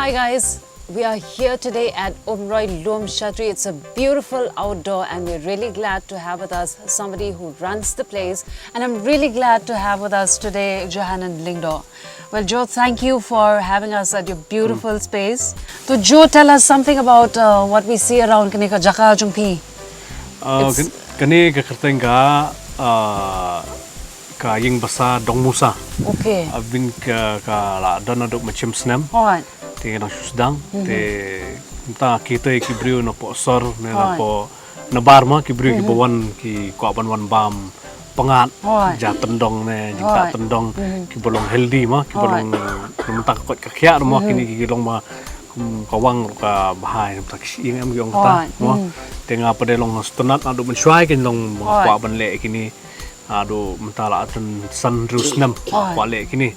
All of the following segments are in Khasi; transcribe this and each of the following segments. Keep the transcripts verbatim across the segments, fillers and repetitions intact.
Hi guys, we are here today at Umroi Lum Shatri. It's a beautiful outdoor and we're really glad to have with us somebody who runs the place, and I'm really glad to have with us today Johanan Lyngdoh. Well, Joe, thank you for having us at your beautiful space. So, Joe, tell us something about uh, what we see around kane ka jaka jong phi. Uh, It's kan- kane ka kyrteng ka uh, ka ïing basa Dong Musa. Okay. Abin ka ka la don haduh mynshem snem. Alright. Te nang shu sdang. Te mynta kita ki briew na poh sor ne na poh na bar ma ki briew ki ba wan ki kwah ban wan bam pyngngad, ja tyndong ne jingtah tyndong, ki ba long healthy ma ki ba long, mynta ka koit ka khiah ma kine ki long ma kum ka wang ruh ka bha, mynta ki shyieng em ki ong kata ma. Te nga pat de long sngewtynnat naduh mynshuwa kin long kwah ban leh kine. Haduh mynta la san hynriew snem kwah leh kine.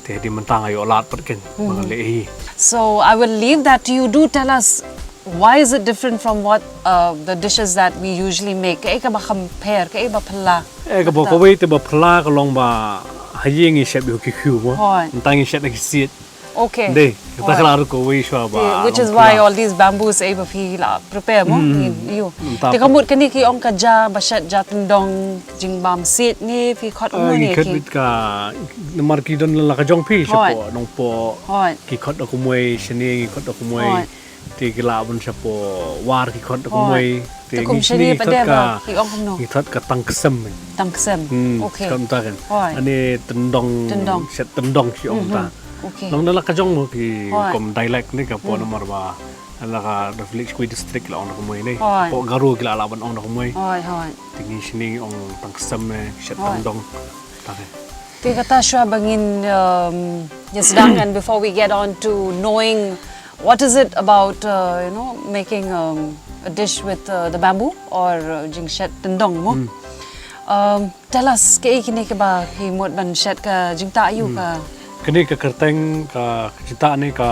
Te dei mynta nga ïoh lad pat kin ba ngan leh hi. So I will leave that to you. Do tell us, why is it different from what uh, the dishes that we usually make? Kaei kaba compare, kaei ba phylla? Eh, kaba kawei te ba phylla ka long ba ha ïing ngi shep ïa ki khiew mo. Hooid. Mynta ngi shep ïa ki siej. Okay. Dei, kata ka la ruh kawei shuwa ba. Which is why all these bamboos ei ba phi la prepare mo. Ïu. Te ka mut kane ki ong ka ja ba shet ja tyndong jingbam siej ne phi khot mo ne ki. Ka namar ki don la ka jong phi shapoh Nongpoh. Hooid. Ki khot da kumwei, shane ki khot da kumwei. Te ki lah ban shapoh War ki khot da kumwei. Te kum shane pat de ba ki ong kumno? Ngi thot ka tang ksem. Tang ksem. Okay. Khot mynta kan. Ani tyndong. Tyndong. Shet tyndong ki ong mynta. Okay. Long da la ka jong mo ki kum dialect ne ka poh namar ba la ka da village kawei district la ong da kumwei ne. Poh Garo ki la lah ban ong da kumwei. Hooid, hooid. Te ngi shane ngi ong tang ksem ne shet tyndong. Te kata shuwa ba ngin um, ïa sdang, and before we get on to knowing what is it about uh, you know, making um, a dish with uh, the bamboo or uh, jingshet tyndong mo. Um, tell us kaei kine kaba phi mut ban shet ka jingtah ïu ka. Kane ka kyrteng ka jingtah ne ka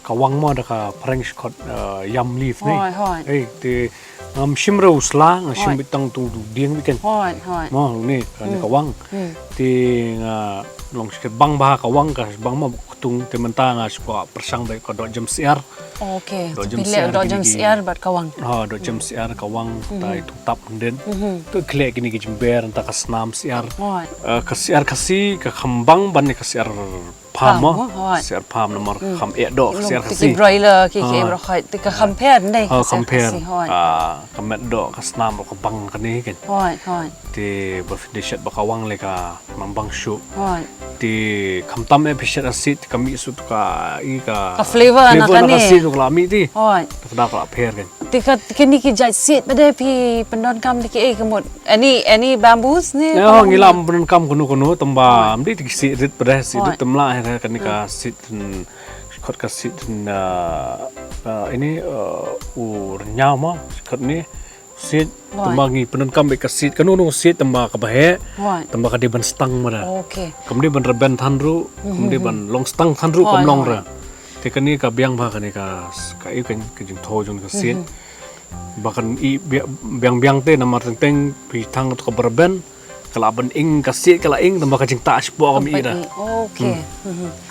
ka wang mo da ka phareng shi khot uh, yam leaf ne. Hooid, hooid. Ei te ngam shim ruh u sla, nga shim beit tang tu dieng beit kan. Hooid, hooid. Mo ne ka ne ka wang. Te nga long shi bang ba ka wang ka bang mo ktung te mynta nga shu kwah pyrshang beit ka doh jem syiar. Okay. Doh jem syiar bad ka wang. Ha, doh jem syiar ka wang tai tu tap nden. Tu khleh kine ki jember ta ka snam syiar. Hooid. Eh, ka syiar Khasi ka kham bang ban ne ka syiar Pham mo. Syiar pham namar kham eh doh ka syiar Khasi. Ki broiler ki ki broiler te ka compare ne. Ha, compare. Ka met doh ka snam ka bang kane kan. Hooid, hooid. Te ba phi shet ba ka wang le ka nang bang shuh. Hooid. Te kham tam eh phi shet asid ka mih shuh ka i ka flavor na kane. Flavor na ka siej ka la mih te. Hooid. Ka da ka la pher kan. Te ka kine ki jait siej ba de phi pyndonkam de ki eh ka mut. Any, any bamboos ne? Ngi lam pyndonkam kano kano tymba ym dei ki siej rit pat de, siej rit tymla he kane ka siej khot ka siej ini u rnyaw mo khot ni siej tymba ngi pyndonkam beit ka siej kano kano siej tymba kaba heh tymba ka dei ban stang ma da. Kam dei ban rben than ruh, kam dei ban long stang than ruh kam long ra. Te kane ka biang ba kane ka ka i ka jingthoh jong ka siej. Ba kan i biang biang te namar teng teng phi thang ka barben ka la ban ing ka siej ka la ing tang ba ka jingtah shi po ka mi da. Okay.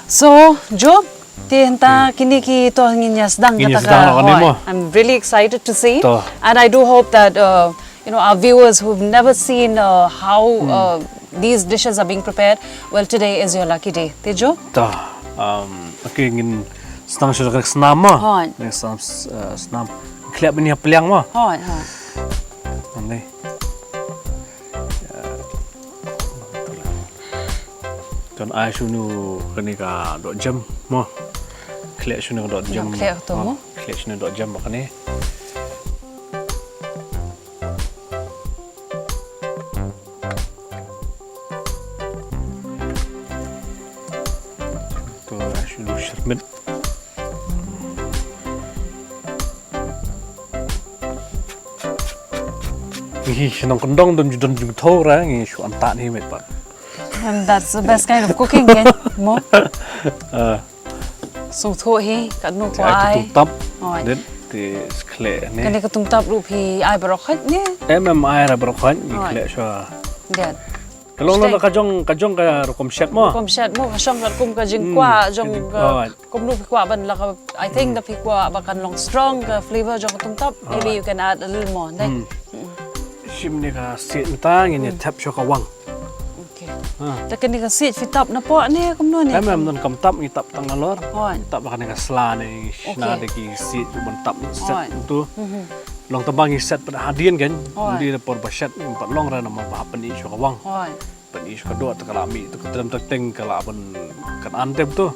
So Job, te hynta kine ki to ngin ïa sdang kata ka. I'm really excited to see, and I do hope that uh, you know, our viewers who've never seen uh, how uh, these dishes are being prepared, well, today is your lucky day. Te Job? Ta, um, okay, ngin sdang shu ka snam ma. Hooid. Ngin sdang uh, snam. Khleh bini ha pliang ma. Hooid, hooid. Nangne. Ton ai shu nu kane ka doh jem ma. Khleh shu nu ka doh jem. Khleh to ma. Khleh shu nu doh jem ba kane. To ai shu nu syrmit. Ngi shnong kyndong dum ju don ju tho ra ngi shu an ta ni met pat. And that's the best kind of cooking, eh? Mo. Sngewthuh hi katno ko ai. Tung tap. Oi. Dit ti skhle ni. Kane ka tung tap ruh phi ai baroh khoit ni. Em em ai ra baroh khoit ni khle shwa. Dit. Ka long, long ka jong, ka jong ka rukom shet mo. Rukom shet mo, ka shong ka kum ka jingkwah jong ka. Kumno phi kwah ban la ka, I think da phi kwah ba kan long strong ka flavor jong ka tungtap. Maybe you can add a little more. Dei. Shim ne ka siej mynta ngin ïa thep sha ka wang. Okay. Da kane ka siej phi tap na poh ne kumno ne? Em, em, don kam tap, ngi tap tang nalor. Ngi tap da kane ka sla ne, shna da ki siej ban tap set tu. Long tang ba ngi set pat hadien kan. Di da por ba shet ngi pat long ra namar ba hap pyni sha ka wang. Pyni sha ka doh, te ka la mih, te ka trem, te teng ka la ban kan an tem tu.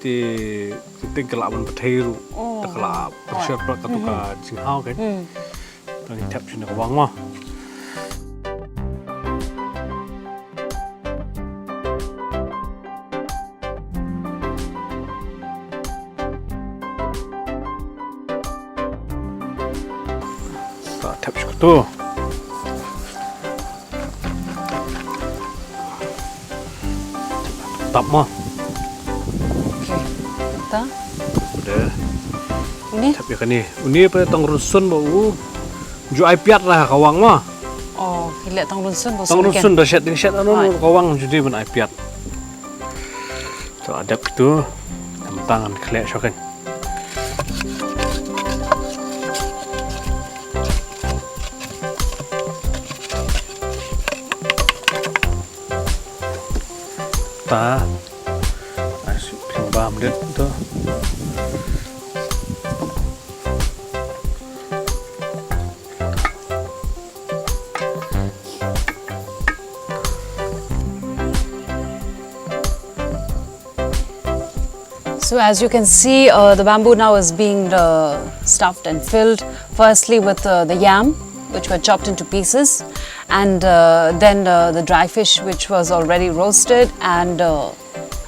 Te teng ka la ban pathai ruh. Te ka la pressure pat ka tu ka jinghaw kan. Te ngi thep shane ka wang mo. Sa thep sha katu. Tap mo. Okay. Ta? Udah. Uni? Thep ïa kane. Uni pa tang rynsun ba u ju ai piat la ka wang mo. Oh, ki leh tang rynsun ba. Tang rynsun da shet ding shet anu ka wang ju dei ban ai piat. To adep tu. Tang tang khleh shokin. Ta. Ai, su pynbam dit tu. So as you can see, uh, the bamboo now is being uh, stuffed and filled, firstly with uh, the yam, which were chopped into pieces, and uh, then uh, the dry fish, which was already roasted, and uh,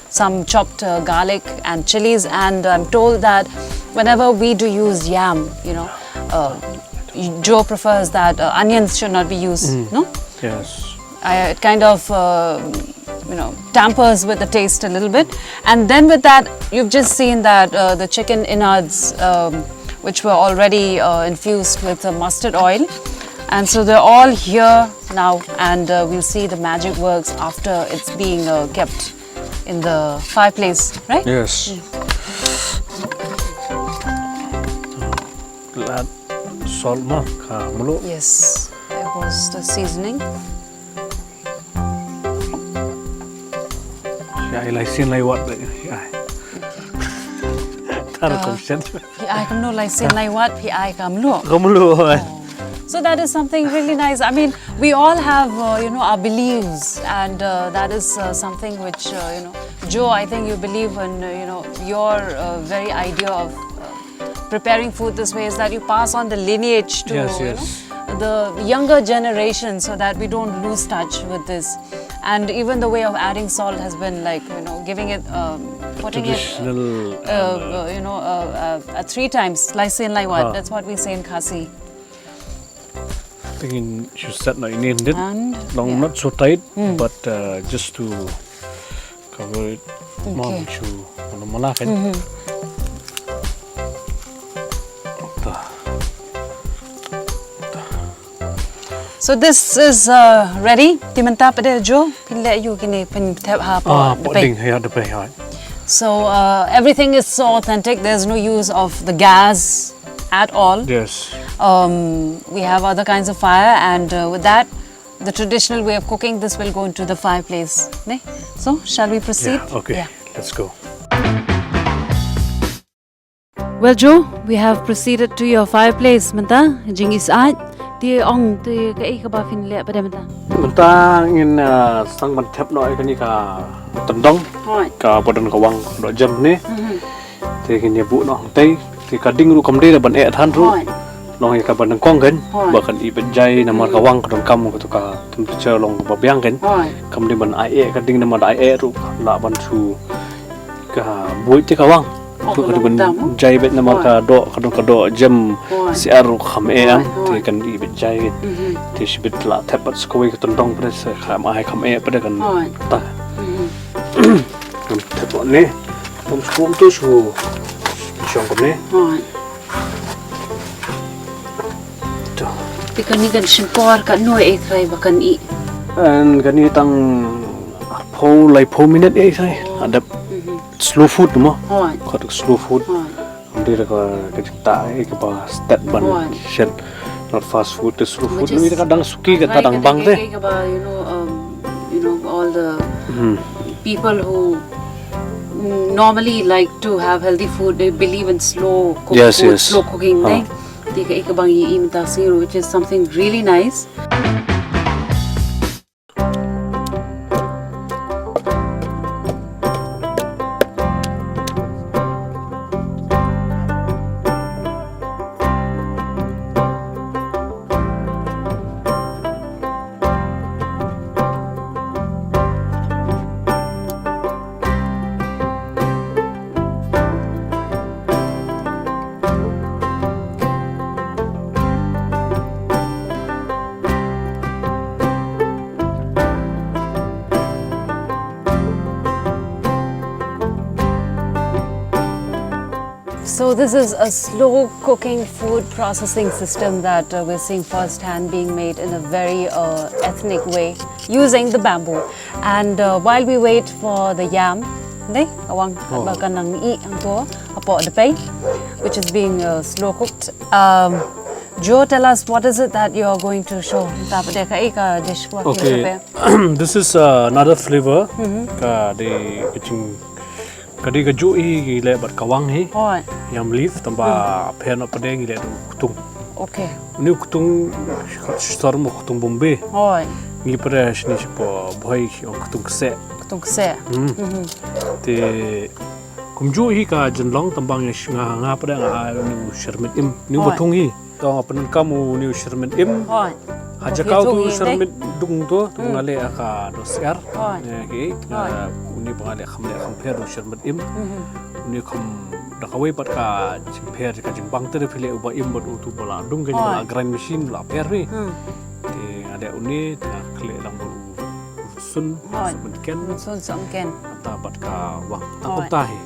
some chopped uh, garlic and chilies. And I'm told that whenever we do use yam, you know, uh, Joe prefers that uh, onions should not be used, no? Yes. Uh, it kind of uh, you know, tampers with the taste a little bit. And then with that, you've just seen that uh, the chicken innards, um, which were already uh, infused with uh, mustard oil. And so they're all here now, and uh, we'll see the magic works after it's being uh, kept in the fireplace, right? Yes. Add salt mo, ka mluh. Yes, there goes the seasoning. Ai, lai sien lai wat bad ai. Tar ka sien. Phi ai kumno lai sien lai wat, phi ai ka mluh. Ka mluh. So that is something really nice. I mean, we all have, uh, you know, our beliefs, and uh, that is uh, something which, uh, you know, Joe, I think you believe in, uh, you know, your uh, very idea of uh, preparing food this way is that you pass on the lineage to, yes, you know, the younger generation so that we don't lose touch with this. And even the way of adding salt has been like, you know, giving it, um, putting it, uh, uh, you know, uh, uh, uh, three times, lai sien lai wat. That's what we say in Khasi. Tengin shu set na inin dit. And long, yeah, not so tight, but uh, just to cover it. Okay. Mom shu mana mana kan. So this is uh, ready. Te mynta pat de Joe, phin leh ïa kine, phin thep ha poh, ah, poh ding, ha dpei, ha. So uh, everything is so authentic. There's no use of the gas at all. Yes. Um, we have other kinds of fire, and uh, with that, the traditional way of cooking, this will go into the fireplace. Ne? So, shall we proceed? Yeah, okay. Yeah. Let's go. Well, Joe, we have proceeded to your fireplace. Mynta, jingïasaid, te ong, te kaei kaba phin leh pat de mynta? Mynta ngin, uh, sdang ban thep noh ïa kane ka tyndong. Hooid. Kaba don ka wang dohjem ne. Mhm. Te ngin ïa buh noh hangtei, te ka ding ruh kam dei ban eh than ruh. Hooid. Long ïa kaba nyngkong kan, hooid, ba kan ih beit jai namar ka wang ka donkam katu ka temperature long kaba biang kan. Hooid. Kam dei ban ai eh ka ding namar da ai eh ruh lah ban shu ka buit te ka wang. Oh, tu ka dei ban jai beit namar ka doh, ka doh, ka dohjem syiar ruh kam eh am, hooid, te kan ih beit jai. Mhm. Te shibit la thep pat sa kawei ka tyndong pat de, sa kam ai kam eh pat de kan. Hooid. Ta. Mhm. Kan thep ne. Pom skum tu shu shong kumne. Hooid. To. Te kane kan shim por katno eh trai ba kan ih? And kane tang arphew, laiphew minit ïa i sai. Adep slow food mo. Hooid. Ka dei slow food. Hooid. Ym dei ka, ka jingtah ïa kaba stet ban shet. Not fast food, te slow food. Which is ka dang suki, ka dang bang te. Ka, ka, ka, you know, um, you know, all the people who mm, normally like to have healthy food, they believe in slow cook food, slow cooking, right? Te ka, ka bang i, i mynta sngi, which is something really nice. So this is a slow cooking food processing system that uh, we're seeing firsthand being made in a very uh, ethnic way using the bamboo. And uh, while we wait for the yam, ne, awang ba kan nang i ang to apo the pay, which is being uh, slow cooked. Um, Joe, tell us what is it that you're going to show? Tap de ka ka dish wa Okay. This is uh, another flavor. Ka dei ka jing Ka dei ka juh hi ngi leh bad kawang hi. Hooid. Yam leaf tang ba pher noh pat de ngi leh da u ktung. Okay. Une u ktung shisha mo ktung Bombay. Hooid. Ngi pat de shini shapoh Bhoi ki ong ktung kseh. Ktung kseh. Hmm. Te kumjuh hi ka jinglong tang ba ngi sh-, nga, nga pat de nga ai une u shyrmit im. Une u ba thung hi. To nga pyndonkam une u shyrmit im. Hooid. Ha jaka utu u shyrmit dung to, to nga leh ha ka dohsyiar. Hooid. Ïa ki, une ba nga leh kham leh kham pher u shyrmit im. Une kham da kawei pat ka jingpher ka jingbang te da phi leh u ba im bad utu ba la dung ka la grind machine la pher hi. Te nga leh une te nga khleh lang bad u rynsun sohmynken. Rynsun sohmynken. Mynta bad ka wang. Tang kumta hi.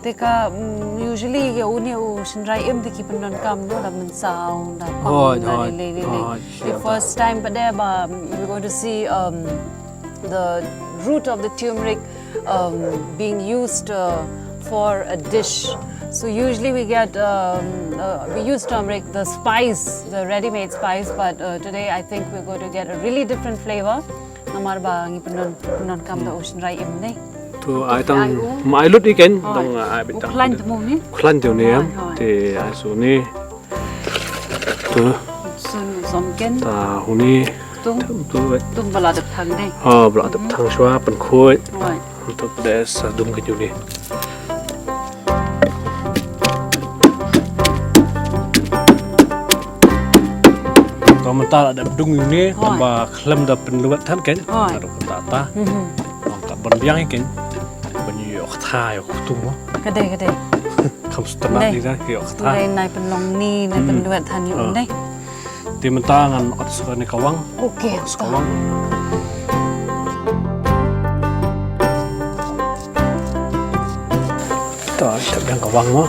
Te ka, mm, usually ki une u shynrai im te ki pyndonkam no da mynsaw da pang da lei lei lei. The first time pat de ba, mm, we're going to see um, the root of the turmeric um, being used uh, for a dish. So usually we get um, uh, we use turmeric, the spice, the ready-made spice, but uh, today I think we're going to get a really different flavor. Namar ba ngi pyndonkam da u shynrai im ne. To ai tang ma ai lut i ken dang ai bit tang. Khlaiñ te mo ni. Khlaiñ te ni em. Te ai so ni. To. Sun som ken. Ta hu ni. Tung. Tung ba la dep thang ne. Ha ba la dep thang shwa pynkhoi. To pdes sa dung ke ni. To mynta la dep dung ïa une, ba khlem da pynlwet than ken. Hooid. Ka dok ta ta. Ong ka ban biang ken. Ban ïoh ktha ïoh ktung. Ka dei, ka dei. Kham sutna ni ka ïoh ktha. Dei nai pynlong ni, nai pynlwet than ïa une. Te mynta ngan ot sa kane ka wang. Okay. Ot sa ka wang. Ta, ta biang ka wang mo.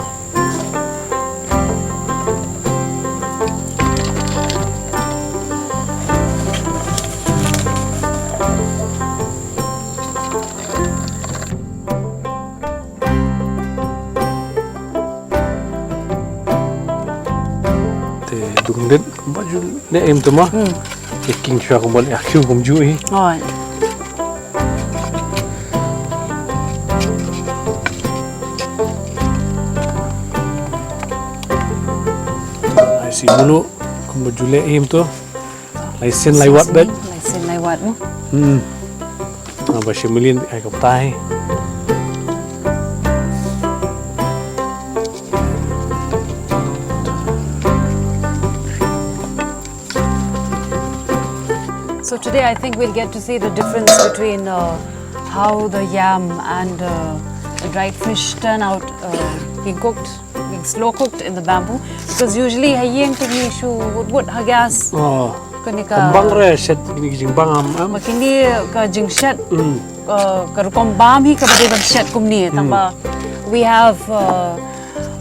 Te dung det ba ju ne em tu ma. Hmm. Te king shwa kumba ne akhiu kum ju hi. Hoi. Ai si mulu kumba ju le em tu. Lai sien lai wat bet. Lai sien lai wat mo. Hmm. Nga ba shi million ai ka ptai. So today I think we'll get to see the difference between uh, how the yam and uh, the dried fish turn out uh, being cooked, being slow cooked in the bamboo. Because usually ha ïing te ngi shu wut wut ha gas. Oh. Kane ka bang re shet kine ki jingbam am. Ma kine ka jingshet. Mm. Uh, ka rukom bam hi kaba dei ban shet kumne. Mm. Tangba we have uh,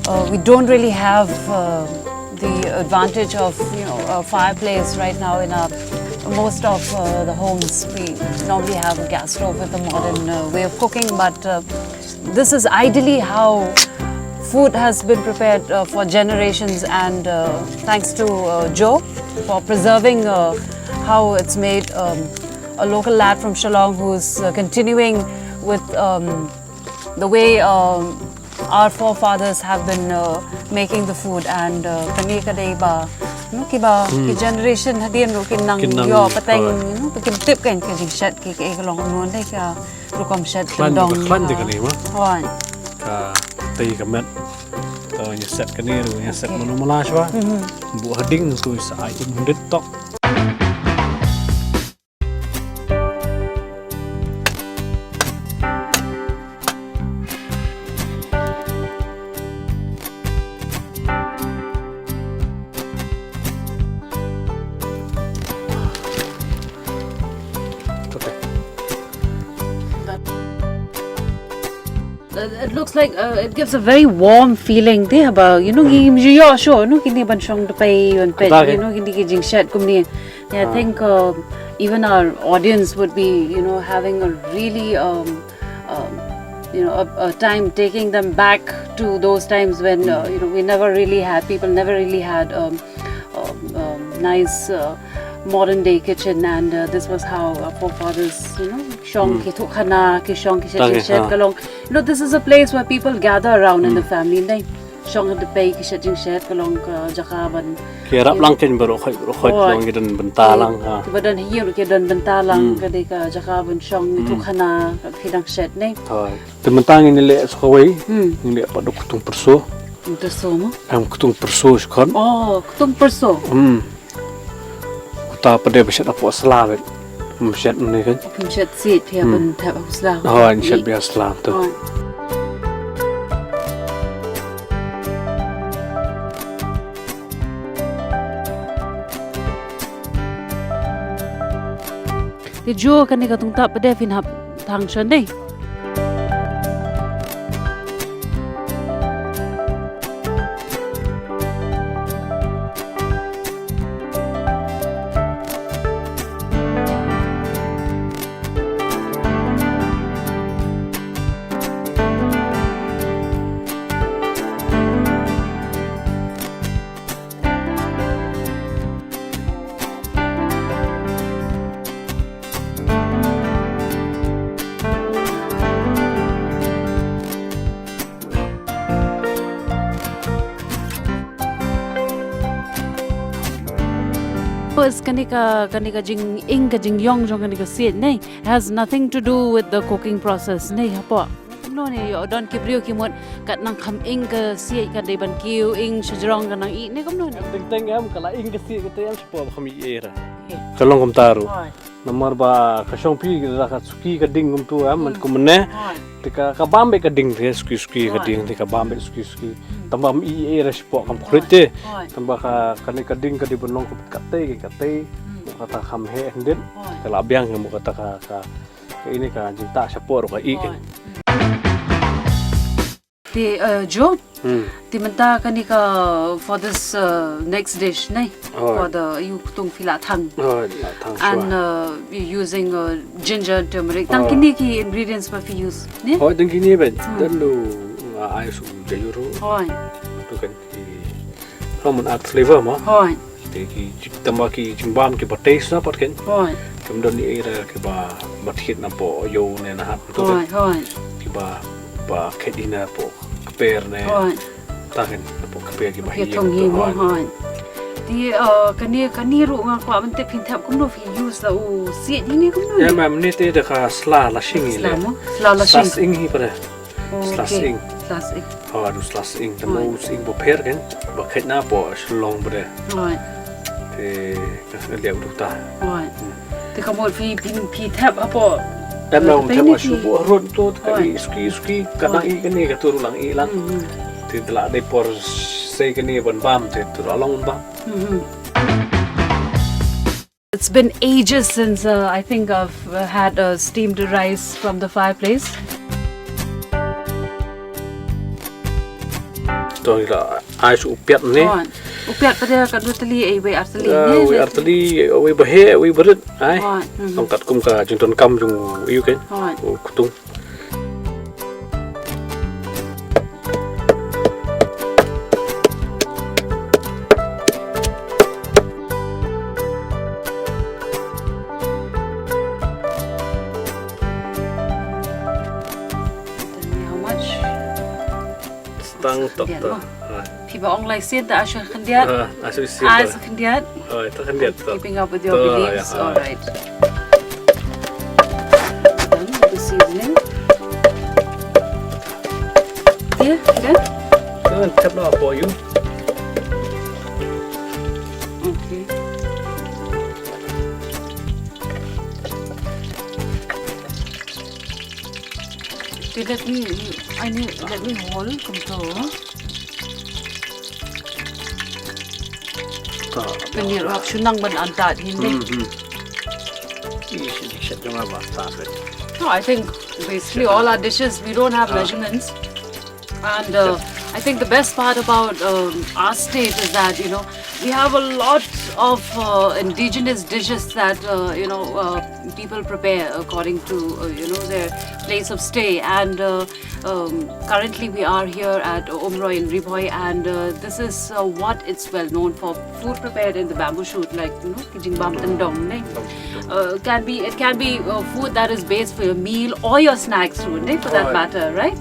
uh, we don't really have uh, the advantage of you know a fireplace right now in our Most of uh, the homes, we normally have a gas stove with a modern uh, way of cooking, but uh, this is ideally how food has been prepared uh, for generations, and uh, thanks to uh, Joe for preserving uh, how it's made. Um, a local lad from Shillong who's uh, continuing with um, the way um, our forefathers have been uh, making the food, and uh, kane ka dei ba, no, kiba ki generation hadien ruh kin nang kin nang ïoh pateng, no, kin tip kan ka jingshet ki, ki ka long, no, dei ka rukom shet kyndong. Klan de kane ma. Hoi. Ka tei ka met. To ïa set kane ruh, ïa set malu mala shwa. Buh hading tu sa ai um hundit tok. It looks like uh, it gives a very warm feeling. Te haba, you know, ngi ju ïoh shuh, you know, kine ban shong da pei ban peit, you know, kine ki jingshet kumne. Yeah, I think um, even our audience would be, you know, having a really um, um, you know, a, a time taking them back to those times when uh, you know, we never really had, people never really had um, um, um, nice uh, modern day kitchen, and uh, this was how our forefathers, you know, shong ki thukhana, ki shong ki shet, ki shet ka long. You know, this is a place where people gather around in the family, ne? Shong da pei ki shet jingshet ka long ka jaka ban ki rap lang ken baroh khoi baroh khoi long ki don bynta lang ha. Ki ba don hi ruh ki don bynta lang, ka dei ka jaka ban shong ki thukhana, ki dang shet, ne? Te mynta ngin leh sa kawei, ngin leh pat da ktung pyrso. Ktung pyrso mo? Em, ktung pyrso shkon. Oh, ktung pyrso. Hmm. Uta pat de ba shet hapoh sla bad. Ym shet ne kan. Ym shet sit phi ban thep hapoh sla. Oh, ym shet bad sla tu. Te Jo, kane ka tungtap pat de phin hap thang shon dei. Bas kane ka, kane ka jinging, ka jingïong jong kane ka siej ne has nothing to do with the cooking process ne, hapoh. Kumno ne, ïoh don ki briew ki mut kat nang kham ing ka siej, kat dei ban kiew ing shajrong ka nang ih ne, kumno ne? Teng teng em, ka la ing ka siej kata em, shapoh ba kham ih ei ra. Ka long kumta ruh. Namar ba ka shong phi da ka suki ka ding kumtu em, man kumne. Te ka, ka bam beit ka ding te, suki suki ka ding te, ka bam beit suki suki. Tang ba ym ih ei ra shapoh, kam khruit te. Tang ba ka, kane ka ding ka dei ban long ka bit katei katei. Kata kham heh hynnin. Ka la biang ka, kata ka, ka Ka ine ka jingtah shapoh ruh ka ih. Te, uh, Jo, te mynta kane ka for this uh, next dish ne, for the, ïa u ktung phi la thang. And uh, you're using uh, ginger and turmeric. Tang kine ki ingredients ba phi use ne? Hoi, tang kine beit. Tang du nga ai shu jayu ruh. Hoi. Tu kan ki Ka mut add flavor mo. Hoi. Te ki jing, tang ba ki jingbam kiba taste na pat ken. Hoi. Kim don ei ei ra kiba thied napoh ïew ne na hat. Hoi, hoi. Kiba, ba khet ïa napoh kper ne. Hoi. Ta ken napoh kper kiba hi. Thong hi mo, hoi. Te uh, kane, kane ruh nga kwah ban tip, phin thep kumno, phi use da u siej ne kumno? Ïa, ma'am, ne te da ka sla lashing. Sla mo? Sla lashing. Sla sing hi pat. Sla sing. Sla sing. Ha, du sla sing, te mo sing ba pher ken, ba khet napoh Shillong bad. Te ka liang du ta. Te ka mut phi, phi, phi thep hapoh. Em, nang thep shu buh run tu, te ka ih suki suki, ka nang ih kane, ka tu ruh nang ih lang. Te te la dei por sei kane ban bam, te tu ruh long bam. It's been ages since uh, I think I've uh, had a steamed rice from the fireplace. To la ai shu piat ne. Hoi. U piat pat de katno tylli, eh, wei ar tylli, ah, ne, wei ar tylli, wei ba heh, wei ba rit, ai. Hooid, hmm. Tang katkum ka jingdonkam jong u, ïa u, kan? Hooid. U ktung. Tell me how much. Tang tok. Khyndiat to. Mo. Hooid. Phi ba ong lai sien te, ah, shu khyndiat. Ah, ah, shu sien. Ah, shu khyndiat. Hooid, to khyndiat to. Keeping up with your beliefs. To, yeah. All right. Done with the seasoning. Yeah, done? Done. Tap now for you. Okay. Te let me, I need, let me hold kumto. Ah. Pynïaid ruh shu nang ban antad hi ne. Hmm, hmm. Ïa, shu shet jong nga ba antad. No, I think basically all our dishes, we don't have measurements. And, uh, I think the best part about, um, our state is that, you know, we have a lot of, uh, indigenous dishes that, uh, you know, uh, people prepare according to, uh, you know, their place of stay. And, uh, um, currently we are here at Umroi in Ri Bhoi, and, uh, this is, uh, what it's well known for, food prepared in the bamboo shoot, like, you know, ki jingbam tyndong, ne? Uh, can be, it can be, uh, food that is based for your meal or your snacks too, ne, for that matter, right?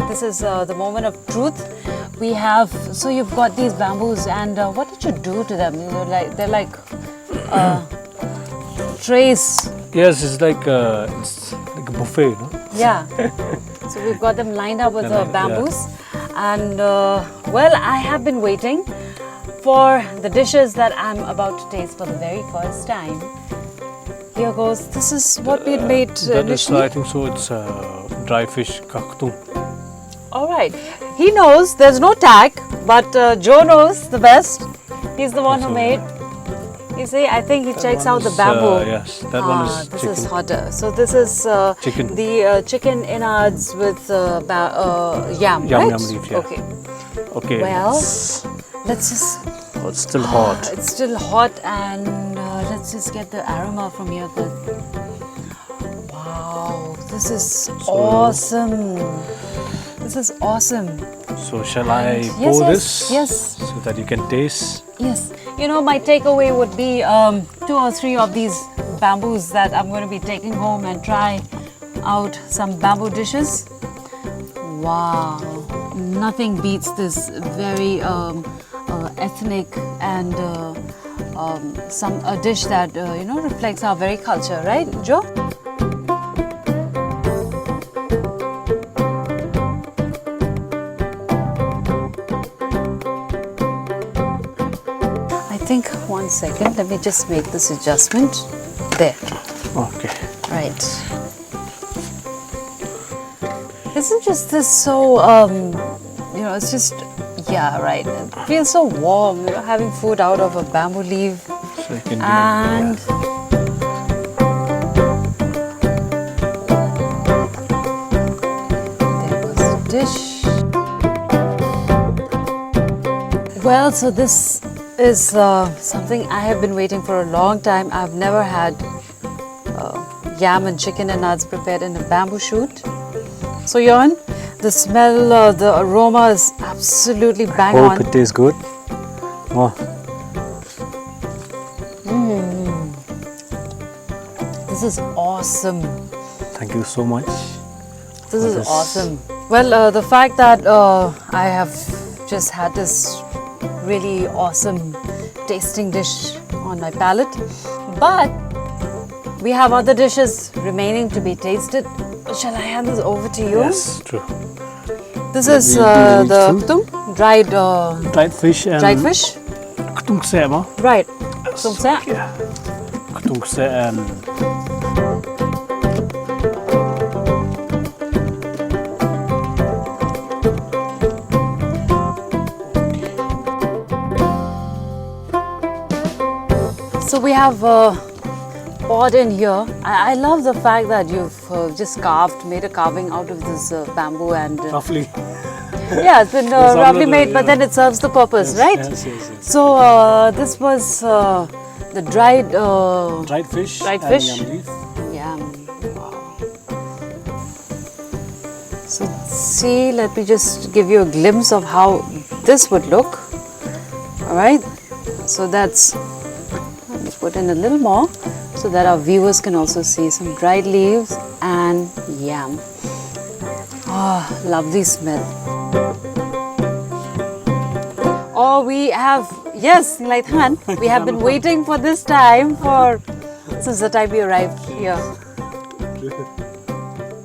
This is, uh, the moment of truth. We have, so you've got these bamboos, and, uh, what did you do to them? You know, like, they're like, uh, trays. Yes, it's like, uh, it's like a buffet, you know? Yeah. So we've got them lined up with the bamboos. And, uh, well, I have been waiting for the dishes that I'm about to taste for the very first time. Here goes. This is what we had made, uh, initially. That is, I think so, it's, uh, dry fish, kaktung. All right. He knows. There's no tag, but, uh, Joe knows the best. He's the one who made. You see, I think he checks out the bamboo. Yes, that one is chicken. Ah, this is hotter. So this is, uh, the, uh, chicken innards with, uh, ba-, uh, yam, right? Yam, yam leaf, yeah. Okay. Okay. Well, let's just. Oh, it's still hot. It's still hot, and, uh, let's just get the aroma from here first. Wow, this is awesome. This is awesome. So shall I pour this? Yes, yes. So that you can taste? Yes. You know, my takeaway would be, um, two or three of these bamboos that I'm gonna be taking home and try out some bamboo dishes. Wow, nothing beats this very, um, uh, ethnic and, uh, um, some, a dish that, uh, you know, reflects our very culture, right, Joe? I think, one second, let me just make this adjustment. There. Okay. Right. Isn't just this so, um, you know, it's just, yeah, right. It feels so warm, you know, having food out of a bamboo leaf. So you can do it, yeah. And there goes the dish. Well, so this is, uh, something I have been waiting for a long time. I've never had uh, yam and chicken and nuts prepared in a bamboo shoot. So, Johan, the smell, uh, the aroma is absolutely bang on. Hope it tastes good. Oh. Mm. This is awesome. Thank you so much. This is awesome. Well, uh, the fact that, uh, I have just had this really awesome tasting dish on my palate, but we have other dishes remaining to be tasted. Shall I hand this over to you? Yes, true. This is, uh, the ktung, dried, uh, dried fish and dried fish. Ktung kseh mo? Right. Ktung kseh. Okay. Ktung kseh and We have a pot in here. I, I love the fact that you've uh, just carved, made a carving out of this uh, bamboo and uh, roughly. Yeah, it's been uh, roughly made, yeah, but then it serves the purpose, yes, right? Yes, yes, yes. So uh, this was uh, the dried uh, dried fish, dried fish. Yam leaf. Yam. Wow. So see, let me just give you a glimpse of how this would look. All right. So that's, let me put in a little more so that our viewers can also see some dried leaves and yam. Ah, oh, lovely smell. Oh, we have, yes, like Han, we have been waiting for this time for since the time we arrived here.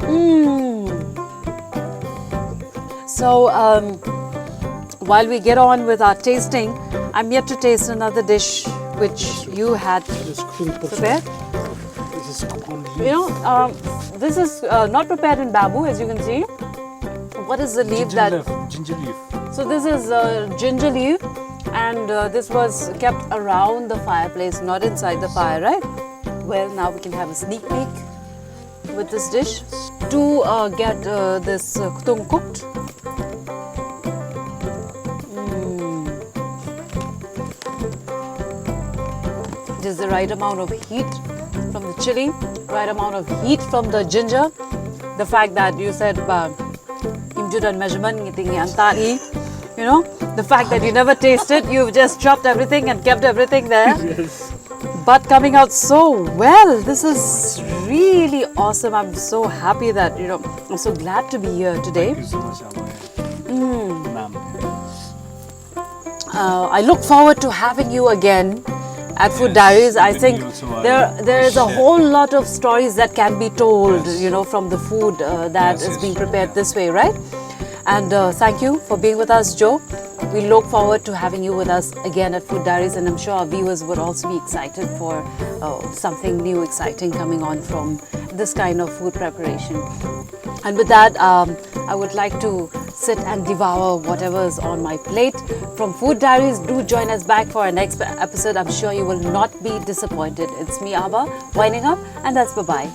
Mm. So, um, while we get on with our tasting, I'm yet to taste another dish which you had prepared. This is coconut leaf. You know, um, this is uh, not prepared in bamboo, as you can see. What is the leaf? Ginger that leaf. Ginger leaf. So this is uh, ginger leaf, and uh, this was kept around the fireplace, not inside the fire, right? Well, now we can have a sneak peek with this dish to uh, get uh, this uh, ktung cooked. Mm. There's the right amount of heat from the chili, right amount of heat from the ginger. The fact that you said uh, imjudan measurement, ngi ting yang tali, you know, the fact that you never tasted, you've just chopped everything and kept everything there. Yes. But coming out so well. This is really awesome. I'm so happy that, you know, I'm so glad to be here today. Thank you so much, Amaya. Mm. Ma'am. Uh, I look forward to having you again at Food Diaries. I think there there is a whole lot of stories that can be told, you know, from the food uh, that is being prepared this way, right? And uh, thank you for being with us, Joe. We look forward to having you with us again at Food Diaries, and I'm sure our viewers would also be excited for uh, something new, exciting coming on from this kind of food preparation. And with that, um, I would like to sit and devour whatever is on my plate. From Food Diaries, do join us back for our next episode. I'm sure you will not be disappointed. It's me, Abha, winding up, and that's bye-bye.